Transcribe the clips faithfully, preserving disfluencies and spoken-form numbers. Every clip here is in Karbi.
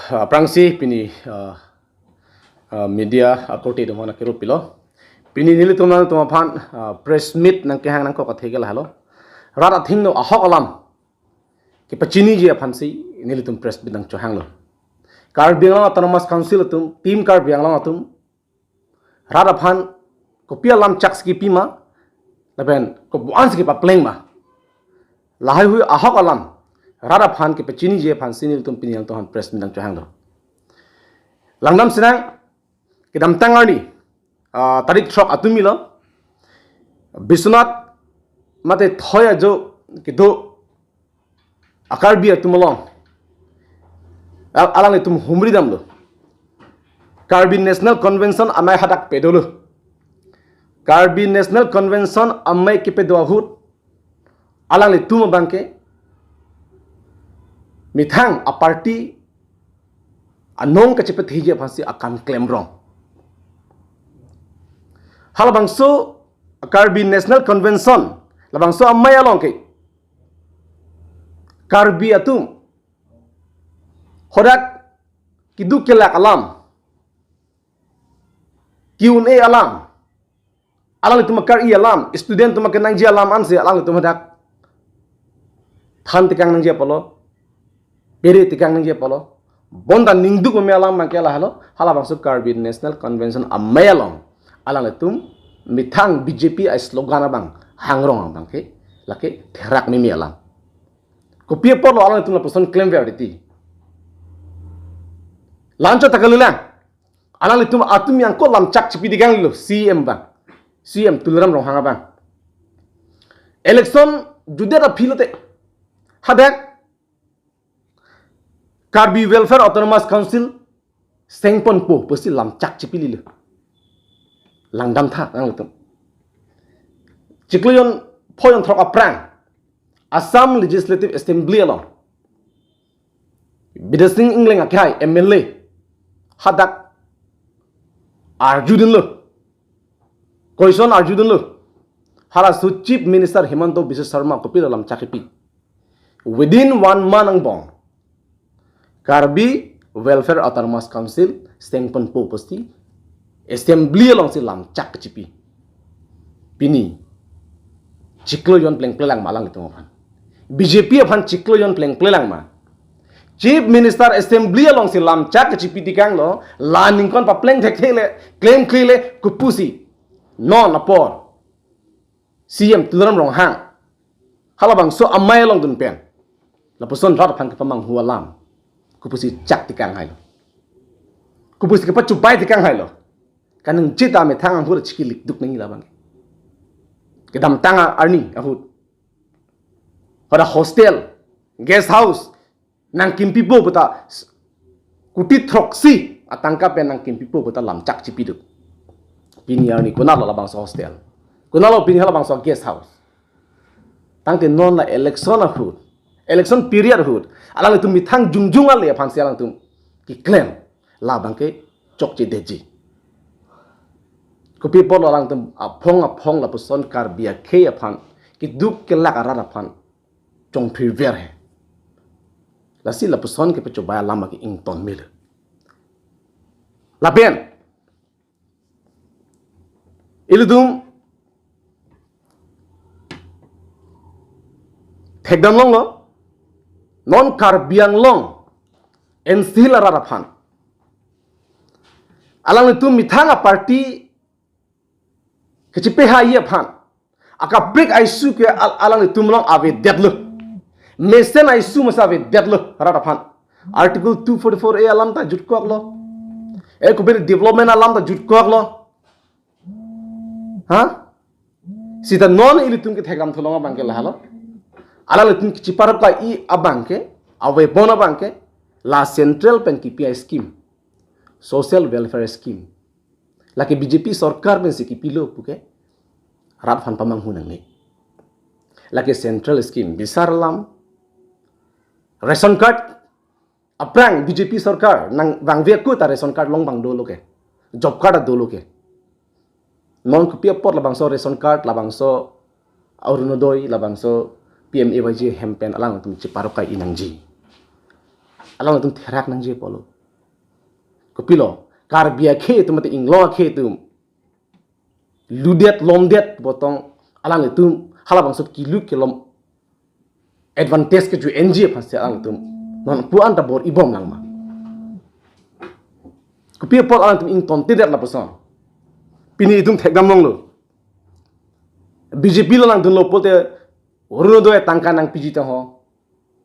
Aphrangsi pini, uh, uh, media akorte atum aphan akero pilo. Pini nelitum nangtum aphan, uh, press meet nangkehang nangkok athe ke lahelo. Rat athengno ahok alam kepachiniji aphansi nelitum press meet nangchohanglo. Karbi Anglong Autonomous Council atum, Team Karbi Anglong atum, rat aphan kopi alam chak si kipi ma, lapen kopi-an si kepapleng ma, lahaihui ahok alam rat aphan kepachiniji aphansi nelitum pini nangtum aphan press meet nangchohanglo. Langdam sinang, kedamtang arni, ah, tarik throk atum ilo, Biswanath mate Thoi ajo kedo a-Karbi atum along, al-, alanglitum humri damlo. Karbi National Convention amei hadak pedolo. Karbi National Convention amei kepedo ahut, alanglitum abangke methang a-party anong kachepatheji aphansi akam klemrong. Halabangso Karbi National Convention, labangso amei along ke Karbi atum hadak keduk kelak alam, ke-un-e alam, alanglitum akar-i alam, student atum akenangji alam ansi alanglitum hadak than tekang nangji apotlo, pere tekang nangji apotlo, bonta ningduk meme alam abangke lahelo, halabangso Karbi National Convention amei along alanglitum methang B J P a-slogan abang hangrong abangke lake therak meme alam. Kopi apotlo alanglitum lapuson klemver titi? Lancho ta kalilang. Alanglitum atum yang ko lam chak chipi tekanglo C M abang. C M Tuliram Ronghang abang. Election judet aphi lote, hadak Karbi Welfare Autonomous Council sengponpo pusi lam chak chipililo. Langdamtha nangtum. Chiklo jon phongo jon throk aphrang Assam Legislative Assembly along Bidya Sing Engleng akehai M L A hadak arjudunlo. Question arjudunlo. Halaso Chief Minister Himanta Biswa Sarma kopilo lam chak kipi? Within one month angbong Karbi Welfare Autonomous Council sengponpo pusi Assembly alongsi lam chak kachipi. Pini chiklo jon plengplelang ma alanglitum aphan? B J P aphan chiklo jon plengplelang ma? Chief Minister Assembly alongsi lam chak kachipi tekanglo, la ningkan papleng thekthe le, klemkle le, kopusi non apor C M Tuliram Ronghang halabangso amei along dun pen lapuson rat aphan kepamanghu alam kopusi chak tekang hailo? Kopusi kepachubai tekang hailo? Kaningje ta methang ahut chiki likduk nangji labang. Kedamtang arni ahut pada hostel, guest house nangkimpipo puta s-, kuti throksi atangka pen nangkimpipo puta lam chak chipiduk. Pini arni konatlo labangso hostel? Konatlo pini halabangso guest house? Tangte non la election ahut, election period ahut, alanglitum methang jongjong ale aphansi alanglitum keklem, labangke chokchedetji. Kopi apotlo alanglitum aphong aphong lapuson Karbi akhei aphan, keduk kelak arat aphan chongphirver he? Lasi lapuson kepachubai alam ke ington melo. Lapen ilitum thekdam longlo, non Karbi Anglong N C Hills arat aphan alanglitum methang a-party kachipehai aphan akaprek a-issue ke al-, alanglitum along avedetlo. Mesen a-issue masa avedetlo rat aphan. Article two forty-four A alam ta jutkoklo. E kopi development alam ta jutkoklo. Ha? Seta non ilitum kethekdam thulong abangke lahelo. Alanglitum chiparap ka-i abangke, avepon abangke, la central pen kipi a-scheme, social welfare scheme, lake B J P sorkar pensi kipilo puke rat aphan pamanghu nangne. Lake central scheme, bisar alam, ration card, aphrang B J P sorkar nangvangve ako ta ration card long abang dolo ke, job card dolo ke. Non kopi apot labangso ration card, labangso Orunodoi, labangso P M A Y G hem pen alangtum chiparap ka-i nangji? Alangtum therak nangji apotlo. Kopilo, Karbi akhei atum mate Inglong akhei atum ludet lomdet botong alanglitum halabangso kilu kelom advantage kecho-enji aphansi alanglitum non pu-an ta bor-ibom lang ma? Kopi apot alanglitum ingtontedet lapuson? Pini itum thekdam longlo. B J P along nangdunlo pulote Orunodoi atangka nangpiji tangho.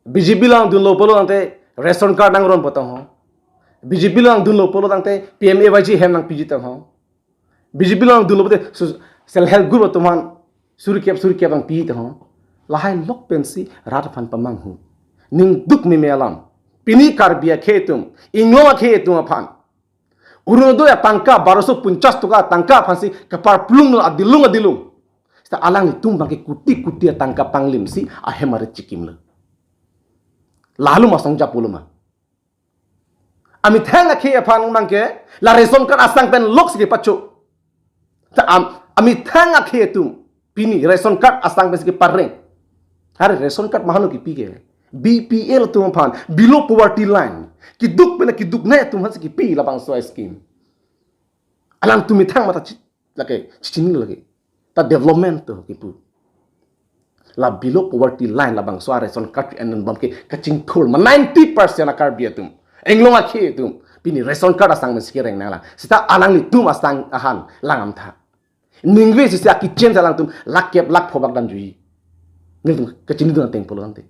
B J P along nangdunlo pulo tangte ration card nangronpo tangho. B J P along nangdunlo pulo tangte P M A Y G hem nangpiji tangho. B J P along nangdunlo pulote su-, self help group atum aphan suri kep suri kep nangpi tangho. Lahai lok pensi rat aphan pamanghu. Ning duk meme alam. Pini Karbi akhei atum, Inglong akhei atum aphan Orunodoi atangka, baroso punchas toka atangka aphansi kaparplung adilung adilung. Seta alanglitum abangke kuti kuti atangka panglimsi ahem arit chikimlo. Lahelo ma songja pulo ma? Amethang akhei aphan abangke la ration card asang pen loksi kepacho. Ta am, amethang akhei atum pini ration card asang pensi kepareng. Are ration card ma hano kipi ke? B P L atum aphan, below poverty line. Kiduk pen kiduknei atum aphansi kipi labangso a-scheme. Alangtum methang mata chi-, lake, chichinilo lake. Ta development to kipu. La below poverty line labangso a-ration card en bom ke kachingthur ma ninety percent a-Karbi atum, Inglong akhei atum pini ration card asang pensi kereng nanglang. Seta alanglitum asang ahan langdamtha. Ningve sisi a-kitchen alangtum lakh kep lakh pho bak damjuiji. Nelitum kachinidun ateng pulo tangte.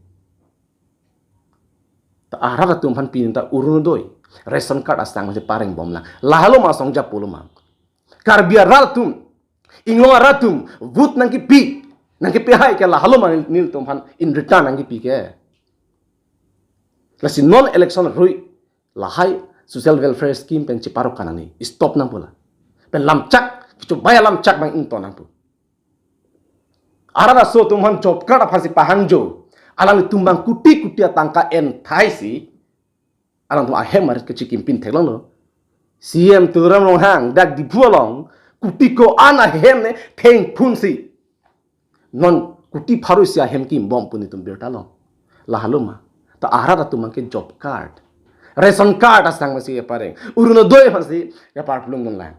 Ta arat atum aphan pini ta Orunodoi ration card asang pensi parengbom lang. Lahelo ma songja pulo ma? Karbi arat atum, Inglong arat atum vote nangkipi, nangkipi hai ke lahelo ma nel-, nelitum aphan in return nangkipi ke? Lasi non election arui lahai social welfare scheme pen cheparo kanani, stop nangpo la. Pen lamchak, kechobai alamchak abang ington nangpo. Arat aso atum aphan job card aphansi pahangjo alanglitum abang kuti kuti atangka en thaisi alangtum ahem arit kechikimpin theklonglo. C M Tuliram Ronghang dak Diphu along kuti ko-an ahem ne thengphunsi non kuti pharo isi ahem kimbom pu nelitum birta long. Lahelo ma? Ta arat atum abangke job card, ration card asang pensi kepareng, Orunodoi aphansi keparplung dunlang.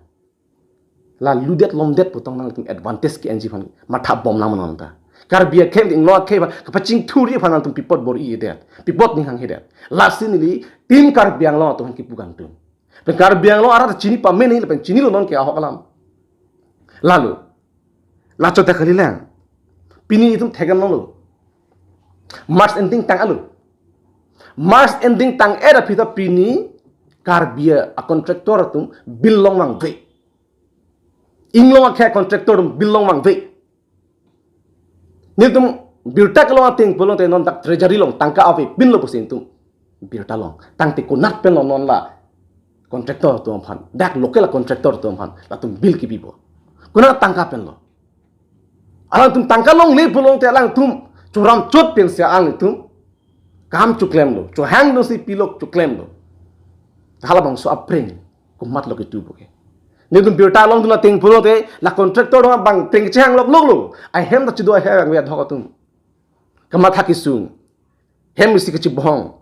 La ludet lomdet pu tong nangtum advantage ke-enji aphan mathabom lang ma nonta? Karbi akhei, Inglong akhei aphan kapachingthurji aphan nangtum pi apot bor-idet, pi apot ning hanghedet? Lasi neli Team Karbi Anglong atum aphan kipu kangtung. Pen Karbi Anglong arat chini pame neli pen chinilo non ke ahok alam. Lahelo. Lachote kalilang. Pini itum thekdam longlo. March ending tang-et lo. March ending tang-et aphi ta pini Karbi a-contractor atum bill longvangve. Inglong akhei a-contractor atum bill longvangve. Nelitum birta kelong ateng pulote non dak treasury along tangka avepinlo pusi nelitum birta long. Tangte konat pen lo non la contractor atum aphan, dak local a-contractor atum aphan latum bill kipipo? Konat atangka pen lo? Alangtum tangka longle pulote alangtum choramchot pensi alangtum kam choklemlo, chohangdunsi pilok choklemlo. Halabangso apreng komatlo ketupo ke? Nelitum birta longdun ateng pulote la contractor atum abang preng chehang lokloklo. Ahem ta chido ahem ave adhok atum. Kamatha kesung. Hem isi kachibhong.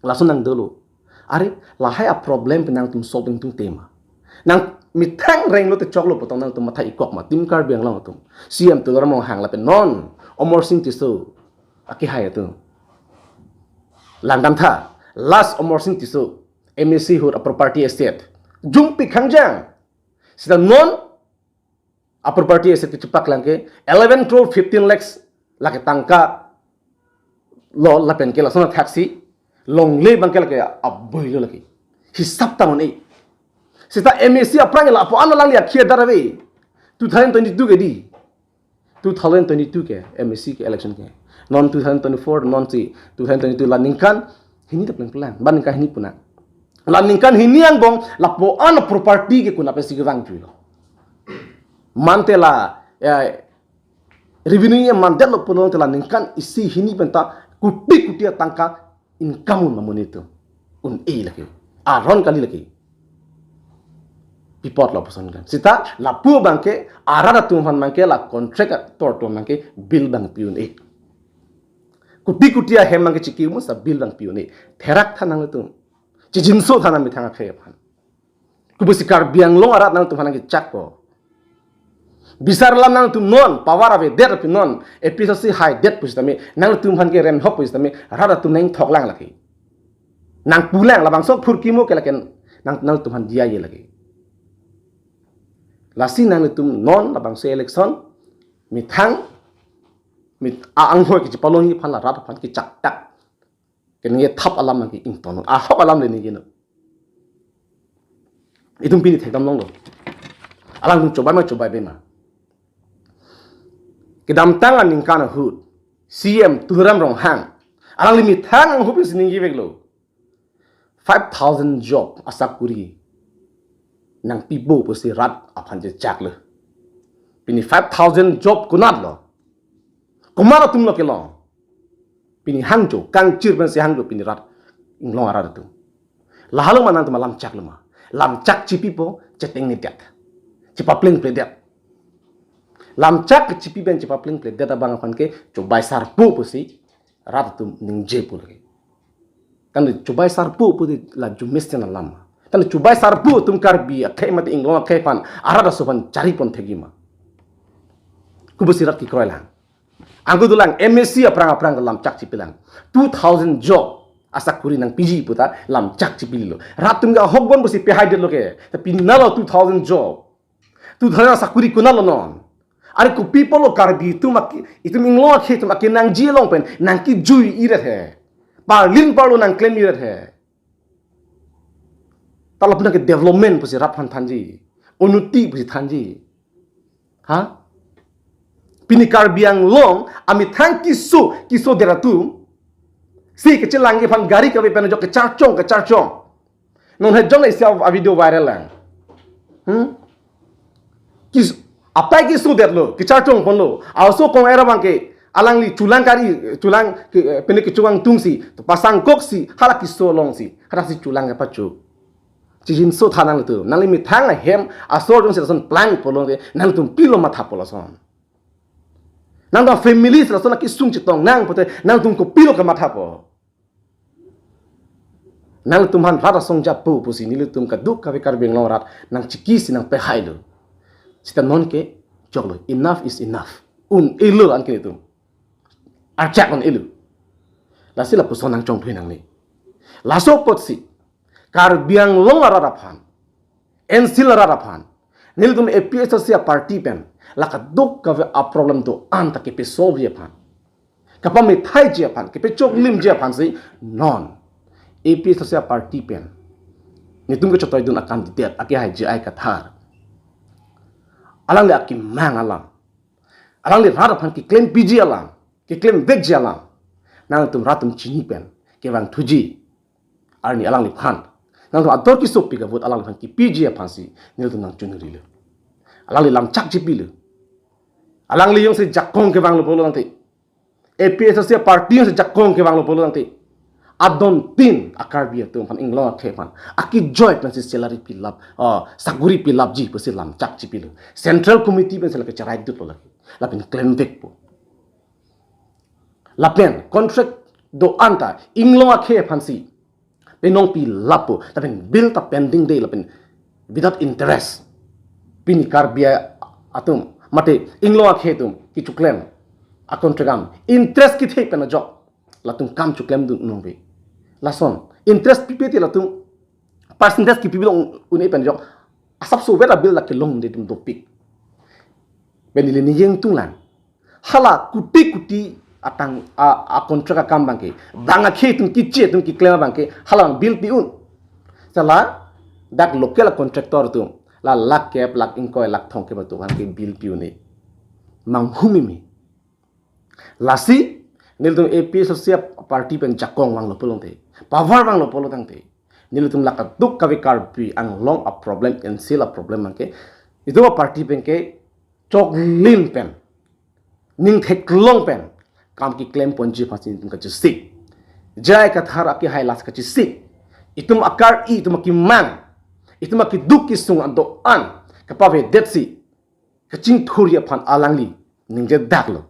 Lason nangdolo. Are, lahai a-problem pen nangtum solving tung tema? Nang methang renglote choklo pu tong nangtum matha-ikok ma? Team Karbi Anglong atum, C M Tuliram Ronghang lapen non Amarsing Tisso akehai atum, langdamtha. Last Amarsing Tisso M A C ahut a-property asset jungpik hangjang. Seta non a-property asset kechepaklang ke eleven crore fifteen lakhs lake tangka lo, lapen ke lason athaksi longle abangke lake aboi lo lake. Hisap ta non-e. Seta M A C aphrang ke lapu-an alangli akhir dar ave. Two thousand twenty-two ke di. Two thousand twenty-two ke M A C ke election ke. Non two thousand twenty-four, non si two thousand twenty-two, la ningkan hini ta plengplang. Ba ningkan hini pu nang. La ningkan hini angbong lapu-an property ke konat pensi kevang chuilo? Mante la, eh, revenue ye mandetlo pulote la ningkan isi hini penta kuti kuti atangka income un ma monit atum? Un-e lake. Aron kali lake. Pi apotlo puson kan? Seta lapu abangke arat atum aphan abangke la contractor atum abangke bill abang pi un-e. Kuti kuti ahem abangke chiki-un seta bill abang pi un-e. Therak tha nanglitum. Chijinso tha nang methang akhei aphan. Kopusi Karbi Anglong arat nangtum aphan nangkechakpo? Bisar alam nangtum non, power avedet aphi non, A P H L C haidet pusitame, nangtum aphan kerem hok pusitame, rat atum nangthoklang lake. Nangpulang labangso phurkimo ke lake, nang, nangtum aphan diyaye lake. Lasi nangtum non labangso election, methang, met, a-anghoi kechipalongji aphan la rat aphan kechaktak. Keningje thap alam nangke-ington. Ahok alam le ningjenon. Itum pini thekdam longlo. Alangtum chobai ma chobai be ma. Kedamtang aningkan ahut C M Tuliram Ronghang, alangli methang ahut pensi ningjeveklo. Five thousand job asakuri nangpipo pusi rat aphan chechaklo. Pini five thousand job konatlo? Komat atumlo kelong? Pini hangjo, kangchir pensi hangjo pini rat, inglong arat atum. Lahelo ma nangtum alam chaklo ma? Lamchak chipipo, chetengnedetdet, chepaplengpledetdet. Lamchak chipi pen chepaplengpledetdet abang aphan ke chobai sarpo pusi rat atum ningjepo lake. Kan chobai sarpo pu la jumis ten alam ma? Kan chobai sarpo atum Karbi akhei mate inglong akhei aphan, arat aso aphan charipon thekji ma? Kopusi rat kekroilang? Angko dolang M A C aphrang aphrang lamchak chipilang. Two thousand job asakuri nangpiji puta lamchak chipilo. Rat atum ke ahokbom pusi pehaidetlo ke. Ta pini nalo two thousand job, two thousand asakuri konatlo non? Are kopi apotlo Karbi atum aki, itum inglong akhei atum akenangji along pen nangkejui-iret he, parlin parlo nangklem-iret he? Ta lapu nangke development pusi rat aphan thanji, unnoti pusi thanji. Ha? Pini Karbi Anglong amethang keso, kesodet atum si kachelangji aphan gari kave pen ajok kecharchong, kecharchong. Non he jong isi a-video viral lang. Hmm? Kis, apai kesodetlo, kecharchongponlo. Aoso kong-er abang ke alangli chulang kari, chulang ke, eh, pini kechukang tungsi, to pasangkoksi, hala keso alongsi, hala si chulang kepachuk. Chijinso tha nangtum. Nangli methang ahem asor jongsi lason plangpo pulote, nangtum pilo mathapo lason? Nangtum family si lason akesung chetong nang pulote, nangtum kopilo kemathapo? Nangtum aphan rat asong japo pusi nelitum kadokave Karbi Anglong arat nangchikisi nangpehailo. Seta nonke choklo, enough is enough. Un-elo anke nelitum. Archak un-elo. Lasi lapuson nangchongthui nangne. Laso apotsi Karbi Anglong arat aphan, N C L arat aphan, nelitum A P H L C aparty pen la kadokave aproblem do-an ta kepesolveji aphan, kapamethaiji aphan, kepechoklimji aphansi non A P H L C aparty pen netum kechotoi dun a-candidate akehaiji J I Kathar, alangli akemang alam, alangli rat aphan keklempiji alam, keklemvekji alam, nangtum rat atum chini pen kevangthuji arni alangliphan nangtum ador kesopik avote alangliphan kepiji aphansi nelitum nangchongrilo. Alangli lamchak chipilo. Alangli jongsi jakong kevanglo pulo tangte, A P H L C aparty jongsi jakong kevanglo pulo tangte, adontin a-Karbi atum aphan, inglong akhei aphan akejoi pensi salary pilap, ah, sakuri pilapji pusi lamchak chipilo. Central Committee pensi lake cheraidutlo lake. Lapen klemvekpo. Lapen contract do-an ta inglong akhei aphansi penong pilappo, lapen bill ta pending de, lapen without interest pini Karbi atum mate inglong akhei atum kechoklem a-contract an interest kethek pen ajok latum kam choklemdun nangve. Lason interest pipe te latum percentage kepi bilong un-e pen ajok asapso vet a-bill lake longde atum dopik. Pen neli ningje tunglang, hala kuti kuti atang a, a-contract akam abangke, bang akhei atum keche atum keklem abangke hala abang bill pi-un. Seta dak local a-contractor atum la lakh kep, lakh ingkoi, lakh thomkep atum abangke bill pi-un-e. Manghumeme. Lasi nelitum A P H L C aparty pen jakong vanglo pulo tangte, power vanglo pulo tangte, nelitum la kadokave Karbi Anglong a-problem, N C L a-problem abangke itum aparty pen kechoklim pen, ning theklong pen kam keklemponji aphansi itum kachesik. J I Kathar akehai lasi kachesik. Itum akar-i, itum akemang, itum akeduk kesung an do-an kapavedetsi kachingthurji aphan alangli ningjedaklo.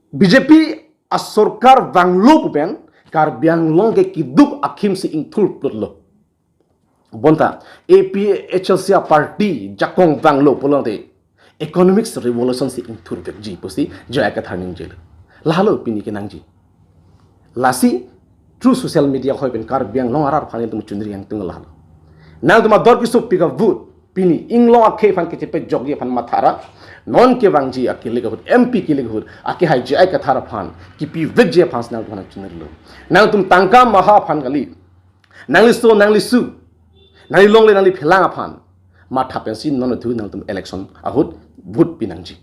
B J P a-sorkar vanglo pu pen Karbi Anglong ke keduk akhim si ingthur plutlo. Bonta A P H L C a party jakong vanglo pulote economics revolution si ingthurvekji pusi J I Kathar ningjelo. Lahelo pini kenangji. Lasi through social media hoi pen Karbi Anglong arat aphan nelitum chunri yangtung lahelo. Nangtum ador kesung pik a vote pini inglong akhei aphan kechepejokji aphan mathara. Non kevangji akilik ahut, M P kilik ahut, akehai J I Kathar aphan kipivekji aphan si nangtum aphan chunrilo. Nangtum tangka maha aphan kali. Nangliso, nanglisu, nanglilongle, nangliphelang aphan matha pensi non thu nangtum election ahut vote pinangji.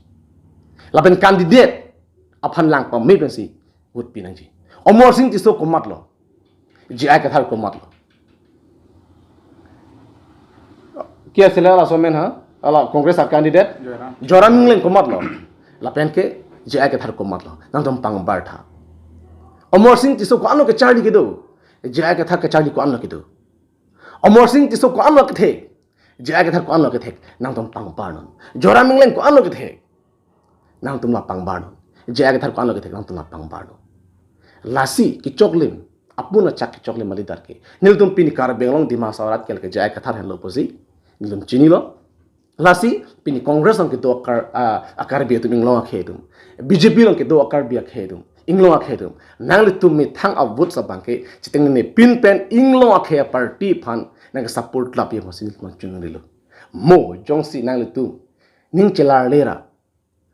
Lapen candidate aphan lang pame pensi vote pinangji. Amarsing Tisso komatlo? J I Kathar komatlo? Kiya sila laso amen ha? Ala Congress a candidate? Joyram. Joyram Engleng komatlo? Lapen ke J I Kathar komatlo? Nangtum pangbar tha. Amarsing Tisso ko-anlo kecharli kedo? J I Kathar kecharli ko-anlo kedo? Amarsing Tisso ko-anlo kethek? J I Kathar ko-anlo kethek? Nangtum pangbar non. Joyram Engleng ko-anlo kethek? Nangtum la pangbar non. J I Kathar ko-anlo kethek? Nangtum la pangbar non. Lasi kechoklim, apun achak kechoklim mali darke. Nelitum pini Karbi Anglong Dima Hasao arat ke lake J I Kathar henlo pusi nelitum chinilo. Lasi pini Congress along kedo akar, ah, a-Karbi atum inglong akhei atum, B J P along kedo a-Karbi akhei atum, inglong akhei atum, nanglitum methang a-vote abangke chitengnepin pen inglong akhei a-party aphan nangkesupport lapi aphansi nelitum chunrilo. Mo jongsi nanglitum ning chelarle ra,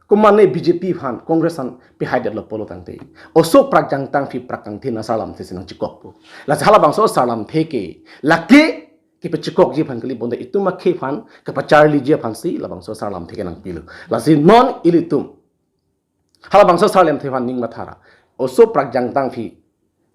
komane B J P aphan, Congress aphan pihaidetlo pulo tangte, oso prak jangtang phi prak kangthin asarlamthe si nangchekokpo. Lasi halabangso asarlamthe ke lake kepachekokji aphan kali, bonta itum akhei aphan kepacharliji aphansi labangso asarlamthe ke nangpilo. Lasi non ilitum halabangso asarlamthe aphan ning mathara. Oso prak jangtang phi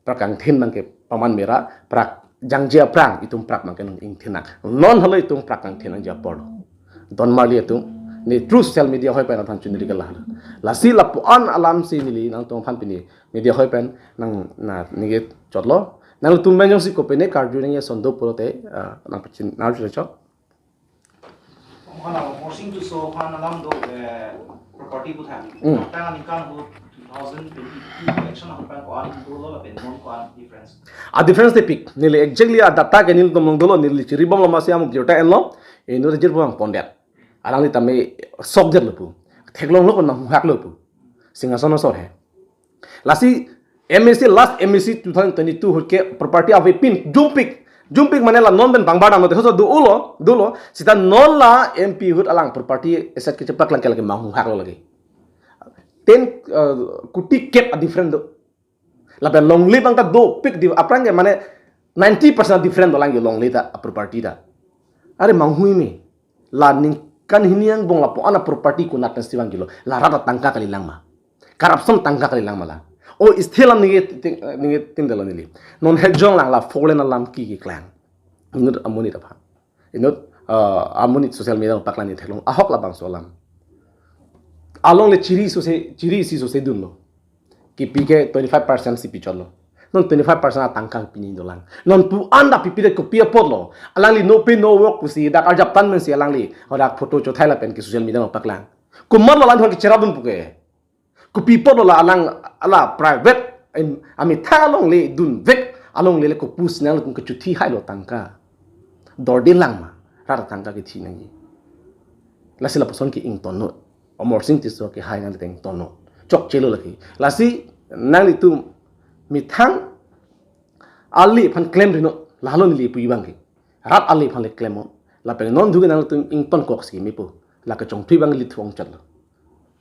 prak kangthin abangke paman mera, prak jangje aphrang itum prak abangke nang ingthin nang. Non halo itum prak kangthin nangji apor lo. Don marli atum, ne through social media hoi pen aphan chunri ke lahelo. Lasi lapu-an alamsi neli nangtum aphan pini media hoi pen nang na ningje chotlo. Nangtum pen jongsi kopine karju nangji ason do pulote, ah, nangpachin arju chot. Hala Amarsing Tisso aphan alam do, eh, property puthot. Hmm. Tang aningkan ahut two thousand twenty-two election ahut pen ko-an dolo lapen non ko-an difference? A-difference te pik. Neli exactly a-data ke nelitum along dolo, neli chiribomlo, masi amu biota enlo. Inut jirpo ang pondet. Alangli tame sokdetlo pu. Theklonglo pu, nang hak lo pu. Singhason asor he. Lasi M A C, last M A C two thousand twenty-two ahut ke property avepin jumpik. Jumpik mane la non pen pangbar dam lote, hoso dolo, dolo. Seta non la M P ahut alang property asset kechepaklang ke lake manghunghaklo lake. Ten, eh, kuti kep a-different do. Lapen longle abang ta dopik di, aphrang ke mane ninety percent different dolang yo longle ta a-property ta. Are manghui me. La ningkan hini angbong lapu-an a-property konat pensi vangjilo. La rat atangka kalilang ma? Corruption tangka kalilang ma la? O, istilam ningje ting, ningje tingdalo neli. Non hejong lang la four lane alam ke keklang. Inut amonit aphan. Inut, ah, amonit social media paklang ni theklong. Ahok labangso alam. Alongle chiri sose, chiri isi sose dunlo. Kipi ke twenty-five percent si pichotlo. Non twenty-five percent atangka pini dolang. Non pu-an ta pipi de kopi apotlo. Alangli no pay no work pusi dak arjap tan mensi alangli. Hadak photo chothai lapen ke social media paklang. Komatlo alang thon kecherap dun pu ke? Kopi apotlo la alang, ala private in, amethang alongle dunvek, alongle le kopus nang kum kechuthi hailo tangka. Dorde lang ma, rat atangka kethi nangji. Lasi lapuson ke ingtonnon. Amarsing Tisso kehai nangli ta ingtonnon. Chokchelo lake. Lasi nanglitum methang ale aphan klemri non, lahelo neli pu abangke. Rat ale aphan le klemnon. Lapen non duke nangtum ingtonkok si mepo. La kechongthui abang le thuong chatlo.